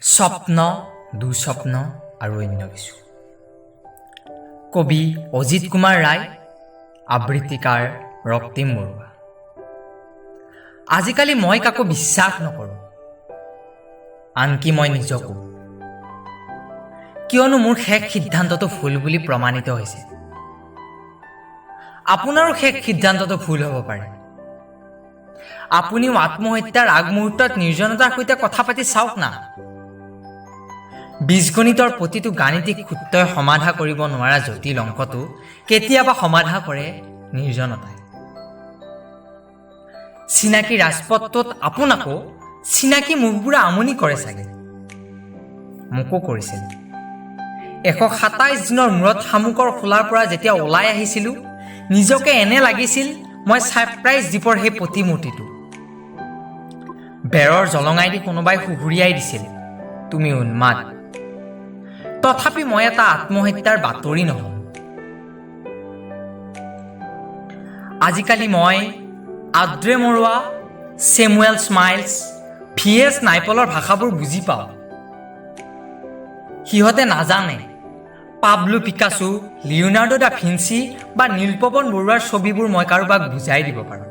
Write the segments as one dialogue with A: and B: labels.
A: স্বপ্ন, দুঃস্বপ্ন আৰু অন্য কিছু। কবি অজিত কুমাৰ ৰায়, আবৃত্তিকাৰ ৰক্তিম বৰুৱা। আজিকালি মই কাকো বিশ্বাস নকৰোঁ, আনকি মই নিজকো। কিয়নো মোৰ শেষ সিদ্ধান্তটো ভুল বুলি প্ৰমাণিত হৈছে। আপোনাৰো শেষ সিদ্ধান্তটো ভুল হ'ব পাৰে। আপুনিও আত্মহত্যাৰ আগমুহূৰ্তত নিৰ্জনতাৰ সৈতে কথা পাতি চাওক না। বীজগণিতৰ প্ৰতিটো গাণিতিক সূত্ৰই সমাধা কৰিব নোৱাৰা জটিল অংকটো কেতিয়াবা সমাধা কৰে নিৰ্জনতাই। চিনাকি ৰাজপথটোত আপোনাকো চিনাকি মুখবোৰে আমনি কৰে চাগে, মোকো কৰিছিল। 127 দিনৰ মূৰত শামুকৰ খোলাৰ পৰা যেতিয়া ওলাই আহিছিলোঁ, নিজকে এনে লাগিছিল মই ছাৰপ্ৰাইজ দ্বীপৰ সেই প্ৰতিমূৰ্তিটো। বেৰৰ জলঙাইদি কোনোবাই সুহুৰিয়াই দিছিল, "তুমি উন্মাদ।" তথাপি মই এটা আত্মহত্যাৰ বাতৰি নহ'ম। আজিকালি মই Andre Maurois, Samuel Smiles, V S নাইপলৰ ভাষাবোৰ বুজি পাওঁ। সিহঁতে নাজানে। Pablo Picasso, Leonardo da Vinci বা নীলপৱন বৰুৱাৰ ছবিবোৰ মই কাৰোবাক বুজাই দিব পাৰোঁ।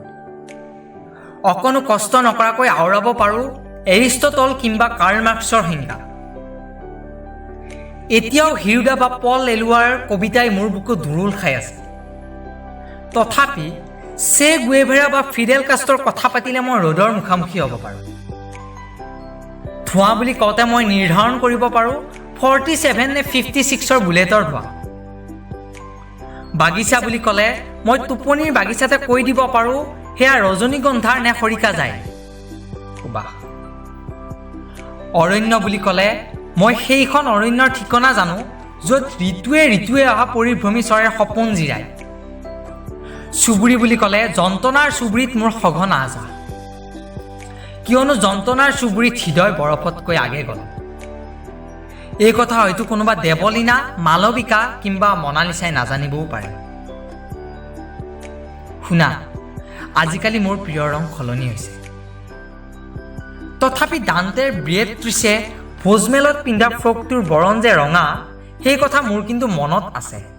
A: অকণো কষ্ট নকৰাকৈ আওৰাব পাৰোঁ এৰিষ্টটল কিম্বা কাৰ্ল মাৰ্ক্সৰ সংজ্ঞা। এতিয়াও হীৰুদা বা পল এলুৱাৰ কবিতাই মোৰ বুকুত দোৰোল খাই আছে। তথাপি চে গুৱেভেৰা বা ফিডেল কাষ্ট্ৰৰ কথা পাতিলে মই ৰ'দৰ মুখামুখি হ'ব পাৰোঁ। ধোঁৱা বুলি কওঁতে মই নিৰ্ধাৰণ কৰিব পাৰোঁ 47 নে 56ৰ বুলেটৰ ধোঁৱা। বাগিচা বুলি ক'লে মই টোপনিৰ বাগিচাতে কৈ দিব পাৰোঁ সেয়া ৰজনীগন্ধাৰ নে খৰিকা যায় সুবাস। অৰণ্য বুলি ক'লে মই সেইখন অৰণ্যৰ ঠিকনা জানো য'ত ঋতুৱে ঋতুৱে অহা পৰিভ্ৰমী চৰাইৰ সপোন জিৰায়। চুবুৰী বুলি ক'লে যন্ত্ৰণাৰ চুবুৰীত মোৰ সঘন আহ যাহ, কিয়নো যন্ত্ৰণাৰ চুবুৰীত হৃদয় বৰফতকৈ আগে গ'ল। এই কথা হয়তো কোনোবা দেৱলীনা, মালবিকা কিম্বা মনালিচাই নাজানিবও পাৰে। শুনা, আজিকালি মোৰ প্ৰিয় ৰং সলনি হৈছে। তথাপি দান্তেৰ বিয়েট্ৰিছে ভোজমেলত পিন্ধা ফ্ৰকটোৰ বৰণ যে ৰঙা, সেই কথা মোৰ কিন্তু মনত আছে।